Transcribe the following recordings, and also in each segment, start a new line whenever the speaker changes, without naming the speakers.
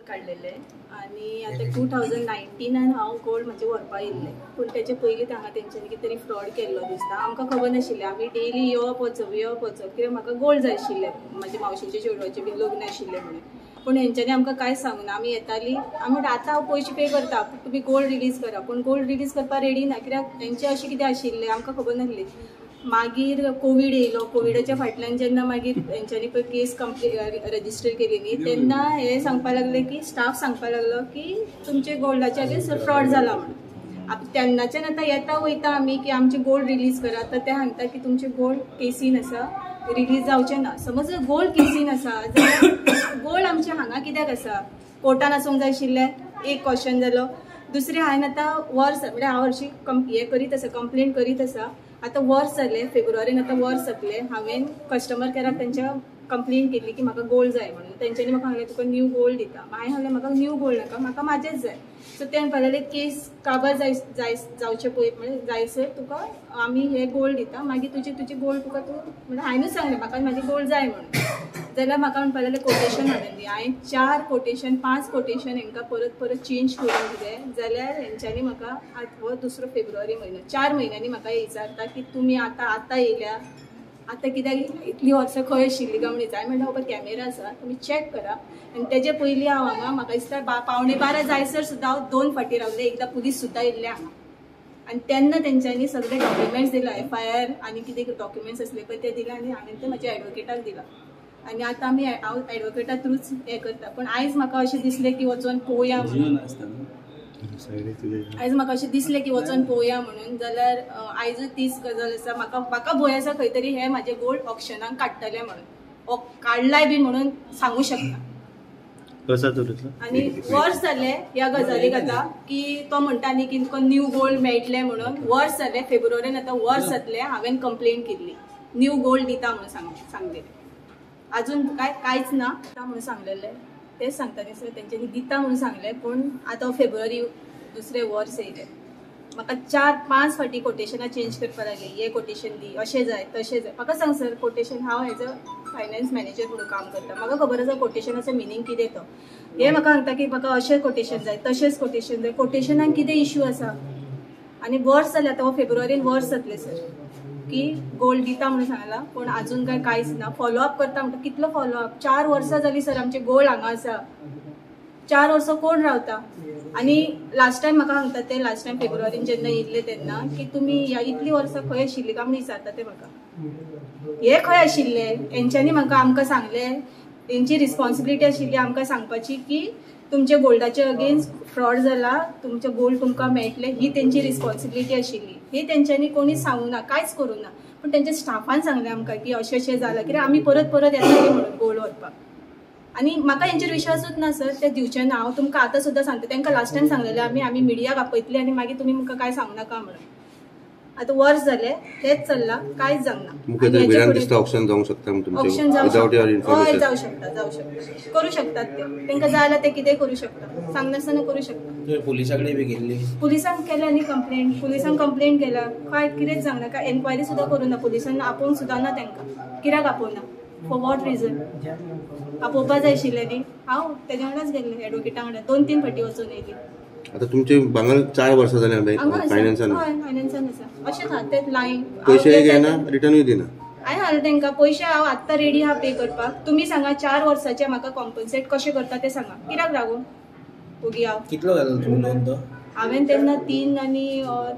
काडलेले आनी आतां 2019 हांव गोल्ड म्हजें व्हरपा येयल्लें, पूण तेचे पयलीं हांगा तेंच्यांनी कितें तरी फ्रॉड केल्लो दिसता. आमकां खबर नाशिल्लें, आमी डेली येवप वचप येवप वचप, कित्याक म्हाका गोल्ड जाय आशिल्लें, म्हाज्या मावशेच्या चेडवाचें बी लग्न आशिल्लें म्हणून. पूण हेंच्यांनी आमकां कांयच सांगूना. आमी येतालीं, आमी म्हणटा आतां हांव पयशे पे करता, तुमी गोल्ड रिलीज करा, पूण गोल्ड रिलीज करपाक रेडी ना, कित्याक हेंचें अशें कितें आशिल्लें आमकां खबर नासली. मागीर कोवीड येयलो, कोविडाच्या फाटल्यान जेन्ना मागीर हेंच्यांनी पळय केस रजिस्टर केली न्ही, तेन्ना हे सांगपा लागले की स्टाफ सांगपा लागलो की तुमचे गोल्डाचे अगेन्स्ट फ्रॉड जाला म्हणून. तेन्नाच्यान आतां येता वयता आमी की आमचे गोल्ड रिलीज करा, तर ते सांगता की तुमचे गोल्ड केसीन आसा, रिलीज जावचें ना. समज गोल्ड केसीन आसा जाल्यार गोल्ड आमचें हांगा कित्याक आसा? कोर्टान आसूंक जाय आशिल्लें, एक क्वेश्चन जालो. दुसरें हांवें आतां वर्स म्हळ्यार हांव हरशीं हें करीत आसा, कंप्लेन करीत आसा. आतां वर्स जालें, फेब्रुवारीन आतां वर्स जातलें, हांवें कस्टमर कॅराक तेंच्या कंप्लेन केल्ली की म्हाका गोल्ड जाय म्हणून. तेंच्यांनी म्हाका सांगलें तुका न्यू गोल्ड दिता. हांवें सांगलें म्हाका न्यू गोल्ड नाका, म्हाका म्हाजेंच जाय. सो ते म्हणपाक लागले केस काबार जाय जाय जावचे पळय म्हणजे जायसर तुका आमी हे गोल्ड दिता, मागीर तुजी तुजी गोल्ड तुका तूं म्हणजे हांवेंच सांगलें म्हाका म्हाजें गोल्ड जाय म्हणून. जाल्यार म्हाका म्हणपाक लागले कोटेशन हाडून दी. हांवें 4 कोटेशन 5 कोटेशन हेंकां परत परत चेंज करून दिलें. जाल्यार हेंच्यांनी म्हाका हो दुसरो फेब्रुवारी म्हयनो, 4 म्हयन्यांनी म्हाका विचारता की तुमी आतां आतां येयल्या, आतां कित्याक इतलीं वर्सां खंय आशिल्ली काय म्हणून. हांवें म्हणलें बाबा कॅमेरा आसा, तुमी चॅक करा. आनी तेजे पयलीं हांव हांगा म्हाका दिसता 11:45 जायसर सुद्दां हांव 2 फाटीं रावलें, एकदां पुलीस सुद्दां येयल्ले हांगा. आनी तेन्ना तेंच्यांनी सगळे डॉक्युमेंट्स दिला, एफआयआर आनी कितें डॉक्युमेंट्स आसले पळय ते दिले आनी हांवें ते म्हज्या एडवोकेटाक दिला. आनी आतां आमी हांव एडवोकेटा थ्रूच हें करता. पूण आयज म्हाका अशें दिसलें की वचोन पळोवया म्हणून, आयज म्हाका अशें दिसलें की वचोन पळोवया म्हणून. जाल्यार आयजूय तीच गजाल आसा. म्हाका म्हाका भंय आसा खंय तरी हे म्हाजे गोल्ड ऑक्शनाक काडटले म्हणून, काडलाय बी म्हणून सांगू शकता. आनी वर्स जालें ह्या गजालीक आतां की तो म्हणटा न्ही की तुका न्यू गोल्ड मेळटलें म्हणून. वर्स जालें, फेब्रुवारीन आतां वर्स जातलें हांवें कंप्लेन केल्ली, न्यू गोल्ड दिता म्हणून सांगलेलें, अजून काय कांयच ना म्हणून सांगलेलें. तेच सांगता न्ही सर, तेंच्यांनी दिता म्हणून सांगलें, पूण आतां फेब्रुवारी दुसरें वर्स येयलें. म्हाका 4-5 फावटी कोटेशनां चेंज करपाक लागली, हें कोटेशन दी, अशें जाय तशें जाय. म्हाका सांग सर, कोटेशन हांव एज अ फायनान्स मॅनेजर म्हणून काम करता, म्हाका खबर आसा कोटेशनाचो मिनींग कितें तो. हे म्हाका सांगता की म्हाका अशें कोटेशन जाय तशेंच कोटेशन जाय, कोटेशनाक कितें इश्यू आसा? आनी वर्स जालें आतां, हो फेब्रुवारीन वर्स जातलें सर की गोल्ड दिता म्हणून सांगलां, पूण अजून काय कांयच ना. फॉलोअप करता म्हणटा, कितलो फॉलोअप? 4 वर्सां जालीं सर आमचें गोल्ड हांगा आसा, 4 वर्सां कोण रावता? आनी लास्ट टायम म्हाका सांगता ते, लास्ट टायम फेब्रुवारीन जेन्ना येयल्ले तेन्ना की तुमी ह्या इतलीं वर्सां खंय आशिल्ली काय म्हणून विचारता ते म्हाका. हे खंय आशिल्ले? हेंच्यांनी म्हाका आमकां सांगलें, तेंची रिस्पॉन्सिबिलिटी आशिल्ली आमकां सांगपाची की तुमच्या गोल्डाचे अगेन्स्ट फ्रॉड जाला, तुमचें गोल्ड तुमकां मेळटलें, ही तेंची रिस्पॉन्सिबिलिटी आशिल्ली. ही तेंच्यांनी कोणी सांगूं ना, कांयच करूं ना, पूण तेंच्या स्टाफान सांगलें आमकां की अशें अशें जालां, कित्याक आमी परत परत येतालीं म्हणून गोल्ड व्हरपाक. आनी म्हाका हेंचेर विश्वासूच ना सर, ते दिवचे ना. हांव तुमकां आतां सुद्दां सांगता, तांकां लास्ट टायम सांगलेलें आमी आमी मिडियाक आपयतले आनी मागीर तुमी म्हाका कांय सांगू नाका म्हणून. आतां वर्स जालें तेंच चल्लां, कांयच जावंक ना.
ऑक्शन जावंक शकता,
ऑक्शन जावंक शकता, हय जावं शकता, जावं शकता, करूं शकतात ते, तांकां जाय जाल्यार ते कितेंय करूं शकता, सांगनासतना करूं शकता.
पुलिसां कडेन बी गेल्ली?
पुलिसांक केल्या न्ही कंप्लेन, पुलिसांक कंप्लेन केल्या, कांय कितेंच जावंक ना, कांय एनक्वायरी सुद्दां करूं ना, पुलिसांक आपोवंक सुद्दां ना तांकां. कित्याक आपोवना? फॉर what reason आपोवपा जाय आशिल्लें न्ही. हांव तेज्या वांगडाच गेल्लें एडवोकेटा वांगडा, 2-3 फावटी वचून येयली.
आतां तुमचे भांगर 4 वर्सां जालीं फायनान्सान?
हय फायनान्सान आसा, अशेंच आहा तें लायन,
पयशे घेयना, रिटर्नूय दिना.
हांवें हाडलें तांकां पयशे, हांव आत्तां रेडी आहा पे करपाक. तुमी सांगा 4 वर्साचे म्हाका कॉम्पन्सेट कशें करता तें सांगा, कित्याक रावूं ओगी हांव?
कितलो घातलो तुमी लोन तो?
हांवें तेन्ना 3 आनी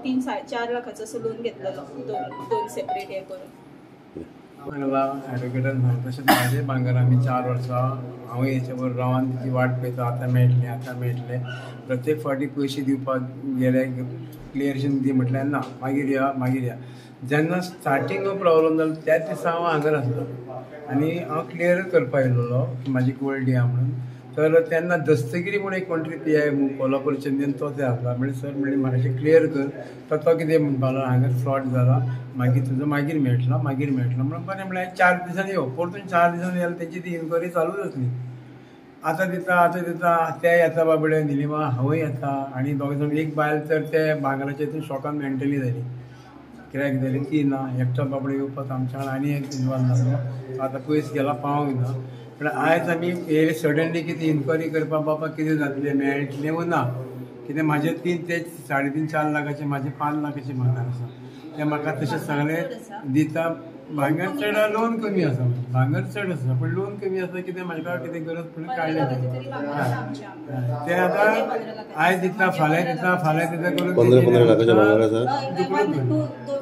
3 4.5 लाखाचो असो लोन घेतलेलो, 2 सेपरेट हें करून.
सांगला एडवोकेटान सांगला तशें म्हाजें भांगर आमी 4 वर्सां हांव हेचे बरोबर रावन तिची वाट पळयता, आतां मेळटलें आतां मेळटलें. प्रत्येक फावटी पयशे दिवपाक गेले, क्लियरेशन दी म्हटल्यार ना, मागीर या मागीर या. जेन्ना स्टार्टींग प्रॉब्लम जालो त्याच दिसा हांव हांगर आसलो आनी हांव क्लियर करपाक येयलेलो की म्हाजी गोल्ड दिया म्हणून. तर तेन्ना दस्तगिरी म्हूण एक कोण तरी पी I Kolhapur चंदन तो ते आसला, म्हणजे सर म्हणलें म्हाका क्लियर कर. तर तो कितें म्हणपाक लागलो, हांगा फ्रॉड जाला, मागीर तुजो मागीर मेळटलो मागीर मेळटलो म्हणून. बरें म्हणल्यार 4 दिसांनी यो, परतून 4 दिसांनी जाल्यार तेंची ती इन्क्वायरी चालूच आसली. आतां दिता आतां दिता, ते येता बाबडे निलिमा, हांवूय येता, आनी दोग जाण. एक बायल तर ते भांगराच्या हितून शॉकान मेंटली जाली, क्रॅक जाली, ती ना. एकटो बाबडो येवपाक आमच्या वांगडा आनी एक इनवॉल्व जालो, आतां पयस गेला पावोंक ना. पूण आयज आमी येयले सडनली कितें इन्क्वायरी करपाक बाबा कितें जातलें मेळटलें वो ना, कितें म्हाजे 3 ते 3.5-4 लाखाचे म्हाजे 5 लाखाचे भांगर आसा तें म्हाका तशें सगळें दिता. भांगर चड लोन कमी आसा, भांगर चड आसा पूण लोन कमी आसा, कितें म्हाका कितें गरज पडून काडलें तें आतां आयज दिता फाल्यां दिता फाल्यां दिता करून
15-15 लाखाचें भांगर आसा.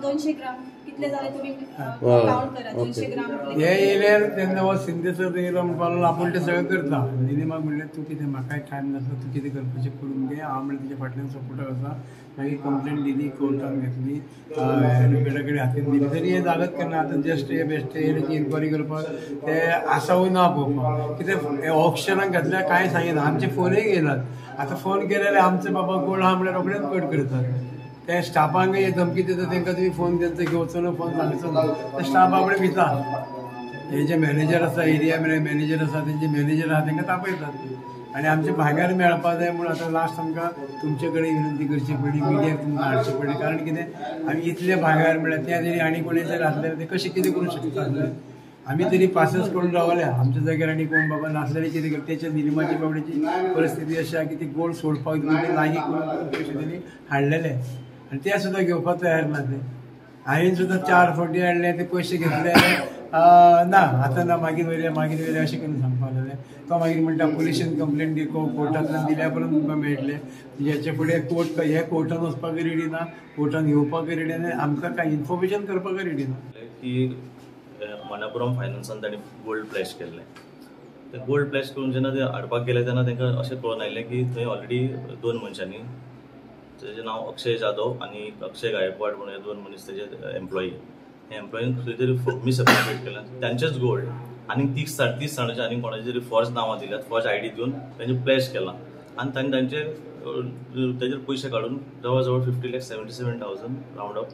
200 ग्राम कितले जाले तुमी काउंट करा, 200 ग्राम.
हे येयल्यार तेन्ना हो शिंदे सर येयलो म्हणपाक लागलो आपूण तें सगळें करता. निलिमाक म्हणलें तूं कितें म्हाकाय टायम नासलो, तूं कितें करपाचें करून घे, हांव म्हणलें तुज्या फाटल्यान सपोर्टाक आसा. मागीर कंप्लेन दिली, कोर्टान घेतली, एडवोकेटा कडेन हातीन दिली, तरी हें जागत केन्ना. आतां जस्ट हे बेश्टे येयले इन्क्वायरी करपाक ते आसा वो ना पळोवपाक, कितें ऑक्शनाक घातल्यार कांय सांगिना, आमचे फोनूय घेयनात. आतां फोन केले जाल्यार आमचो बाबा गोल्ड आहा म्हणल्यार रोखडेच कट करतात. ते स्टाफांक हे धमकी दिता तेंकां तुमी फोन तेंचो घेवचो न्हू, फोन सांगचो न्हू, ते स्टाफ आपणे भिता. हे जे मॅनेजर आसा, एरिया मॅनेजर आसा, तेंचे मॅनेजर आसा तेंकां तापयतात. आनी आमचें भांगर मेळपा जाय म्हूण आतां लास्ट आमकां तुमचे कडेन विनंती करची पडली, मिडियाक तुमकां हाडची पडली. कारण कितें आमी इतलें भांगर म्हळ्यार तें तरी आनी कोणी जर आसलें तें कशें कितें करूंक शकता आसलें. आमी तरी पासच करून रावल्या आमच्या जाग्यार आनी कोण बाबा नासल्यार कितें करता. तेच्या निलिमाची बाबड्याची परिस्थिती अशी आसा की ती गोल्ड सोडपाक लागीं करून पयशे तेणी हाडलेले आनी ते सुद्दां घेवपाक तयार ना. ते हांवें सुद्दां 4 फावटी हाडले, ते पयशे घेतले ना आतां ना, मागीर वयले मागीर वयले अशें करून सांगपाक लागले. तो मागीर म्हणटा पुलिशेन कंप्लेन दी, कोर्टांतल्यान दिल्या परत तुमकां मेळटलें. हेचे फुडें कोर्ट हे कोर्टान वचपाक रेडी ना, कोर्टान येवपाक रेडी ना, आमकां कांय इन्फॉर्मेशन करपाक रेडी ना.
की मनापुरम फायनान्सान तांणी गोल्ड प्लॅश केल्लें, ते गोल्ड प्लॅश करून जेन्ना ते हाडपाक गेले तेन्ना तांकां अशें कळून आयलें की थंय ऑलरेडी 2 मनशांनी, तेजें नांव अक्षय जाधव आनी अक्षय गायकवाड म्हणून हे 2 मनीस तेजे एम्प्लॉई, हे एम्प्लॉईन खंय तरी मिसअप्रोप्रिएट केलां तांचेच गोल्ड आनी 30 जाणांचे आनी कोणाचे तरी फॉर्ज नांवां दिल्यात, फॉर्ज आयडी दिवन तेंचे प्लॅश केलां आनी तांणी तांचे तेजेर पयशे काडून जवळ जवळ 50,77,000 रावंड अप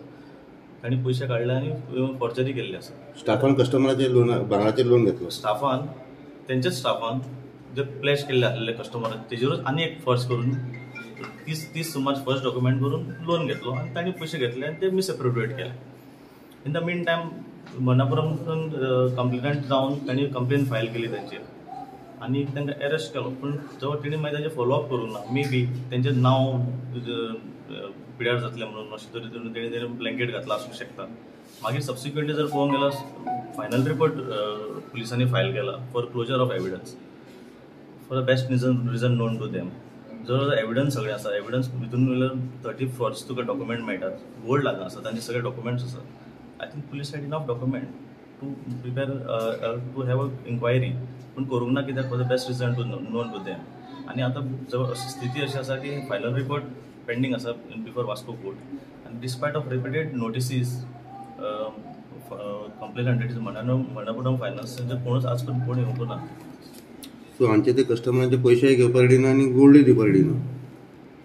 तांणी पयशे काडले आनी फॉर्जरी केल्ली आसा.
स्टाफान कस्टमराचेर लोन भांगराचेर लोन घेतलो,
स्टाफान तेंच्याच स्टाफान जे प्लॅश केल्ले आसलेले कस्टमर तेजेरूच आनी एक फर्ज करून 30 सुमार फर्स्ट डॉक्युमेंट करून लोन घेतलो आनी तांणी पयशे घेतले आनी ते मिसअप्रोप्रिएट केले. In the mean time मनापुरमसून complainant जावन तांणी कंप्लेन फायल केली तांचेर आनी तांकां एरेस्ट केलो. पूण जवळ तेणी मागीर तांचेर फॉलोअप करूंक ना, मे बी तेंचें नांव पिड्यार जातलें म्हणून अशें तरेन तेणी तेणें ब्लँकेट घातलां आसूंक शकता. मागीर सबसिक्वंटली जर पळोवंक गेल्यार फायनल रिपोर्ट पुलिसांनी फायल केला for closure of evidence for the best reason known to them. जर एविडन्स सगळें आसा, एविडन्स भितून वयल्यार 30 फॉर्ज तुका डॉक्युमेंट मेळटात, गोल्ड हांगा आसा, तांचे सगळे डॉक्युमेंट्स आसात. I think police had enough document to prepare to have a inquiry, पूण करूंक ना कित्याक for the best reason to known to them. आनी आतां जवळ अशी स्थिती अशी आसा की फायनल रिपोर्ट पेंडींग आसा बिफोर वास्को कोर्ट आनी despite of repeated notices complainant is Manappuram finance तेंचे कोणूच आज पर्यंत कोण येवंक ना.
सो आमचे ते कस्टमरांचे पयशे घेवपाक रेडी ना आनी गोल्डूय दिवपाक रेडी ना,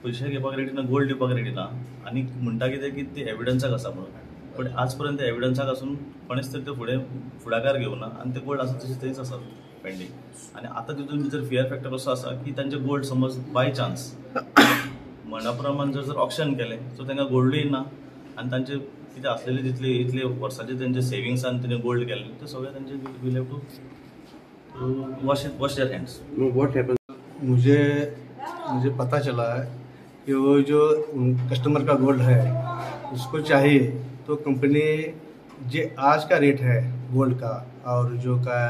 पयशे घेवपाक रेडी ना, गोल्ड दिवपाक रेडी ना आनी म्हणटा कितें की ते एविडन्साक आसा म्हणून, पण आज पर्यंत एविडन्साक आसून कोणेच तर ते फुडें फुडाकार घेवना आनी ते गोल्ड आसा तशें थंयच आसा पेंडींग. आनी आतां तितून भितर फियर फॅक्टर असो आसा की तांचे गोल्ड समज बाय चान्स मनाप्रमाण जर ऑक्शन केलें सो तांकां गोल्डूय ना आनी तांचे कितें आसलेले तितले इतले वर्साचे तेंचे सेविंग्सान तेणें गोल्ड केल्लें ते सगळें तांचे will have to wash their hands.
What happen?
मुझे पता चला है कि वो जो कस्टमर का गोल्ड है उसको चाहिए तो कंपनी जो आज का रेट है गोल्ड का और जो का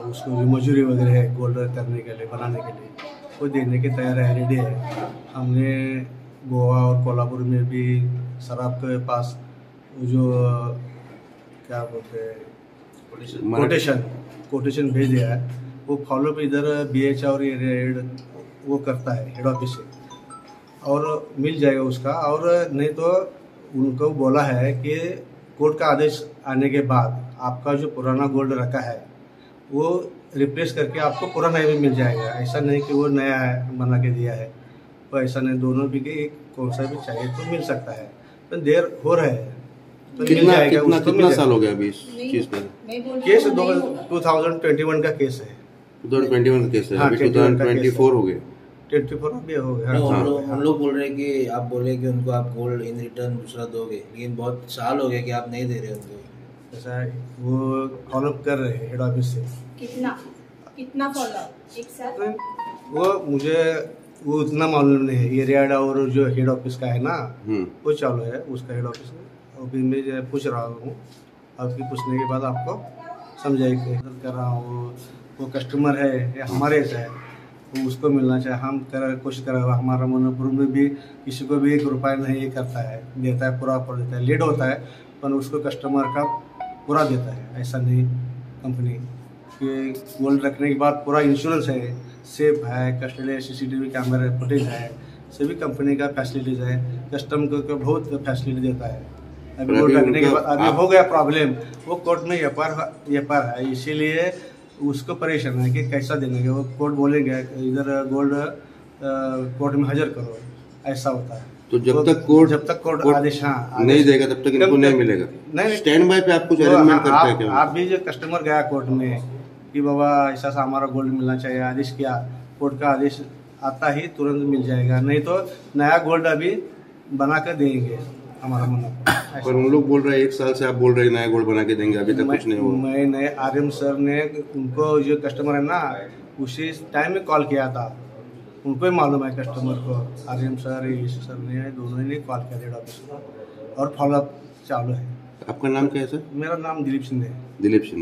उसको जो मजदूरी वगैरह है गोल्ड करने के लिए बनाने के लिए वो देने के तैयार है, रेडी है। हमने गोवा और कोल्हापुर में भी शराब के पास जो क्या बोलते हैं कोटेशन भेज दिया है, वो फॉलोअप इधर BH और हेड वो करता है हेड ऑफिस से और मिल जाएगा उसका। और नहीं तो उनको बोला है कि कोर्ट का आदेश आने के बाद आपका जो पुराना गोल्ड रखा है वो रिप्लेस करके आपको पुराना भी मिल जाएगा, ऐसा नहीं कि वो नया है बना के दिया है, तो ऐसा नहीं, दोनों भी के एक कौन सा भी चाहिए तो मिल सकता है, तो देर हो रहा है तो
कितना कितना कितना साल हो गया अभी इस चीज़ पर?
केस 2021 का केस है,
2021 का केस है, अभी 2024 हो गया,
24 भी हो गया।
हम लोग बोल रहे हैं कि आप बोले कि उनको आप गोल्ड इन रिटर्न दूसरा दोगे, लेकिन बहुत साल हो गया कि आप नहीं दे रहे उनको।
ऐसा वो फॉलोअप कर रहे हैं हेड ऑफिस से।
कितना कितना फॉलोअप एक साथ?
वो मुझे वो उतना मालूम नहीं है। एरिया और जो हेड ऑफिस का है ना वो चालू है उसका हेड ऑफिस। अभी मैं पूछ रहा हूँ, आपकी पूछने के बाद आपको समझाएंगे। कर रहा हूँ वो कस्टमर है या हमारे ऐसा है वो उसको मिलना चाहिए। हम कर कोशिश कर रहे हैं, हमारा मनोपुर में भी किसी को भी 1 रुपया नहीं करता है, देता है पूरा पूरा देता है। लेट होता है पर उसको कस्टमर का पूरा देता है। ऐसा नहीं कंपनी कि गोल्ड रखने के बाद पूरा इंश्योरेंस है, सेफ है, कस्टडी सीसीटीवी कैमरा फुटेज है, सभी कंपनी का फैसिलिटीज है। कस्टमर को बहुत फैसिलिटी देता है। अभी गोल्ड रखने के बाद अभी हो गया प्रॉब्लम, वो कोर्ट में एफ आर है, इसीलिए उसको परेशान है कि कैसा देने के। वो कोर्ट बोलेंगे इधर गोल्ड कोर्ट में हाजिर करो, ऐसा होता है।
तो जब तक कोर्ट
जब तक कोर्ट आदेश हाँ
नहीं देगा तब तक इनको नहीं मिलेगा।
नहीं,
स्टैंड बाय पे आप कुछ अरेंजमेंट करते हैं क्या?
आप भी जो कस्टमर गया कोर्ट में कि बाबा ऐसा सा हमारा गोल्ड मिलना चाहिए, आदेश किया, कोर्ट का आदेश आता ही तुरंत मिल जाएगा। नहीं तो नया गोल्ड अभी बना कर देंगे हमारा मुनाफा।
पर उन लोग बोल रहे हैं 1 साल से आप बोल रहे हैं नया गोल्ड बना के देंगे, अभी तक कुछ नहीं हुआ।
मैं नए आरएम सर ने उनको जो कस्टमर है ना उसी टाइम में कॉल किया था, उनको ही मालूम है कस्टमर को। आरएम सर सर ने दोनों ने कॉल किया हेड ऑफिस को और फॉलोअप चालू है।
आपका नाम क्या है सर?
मेरा नाम दिलीप शिंदे।
दिलीप शिंदे।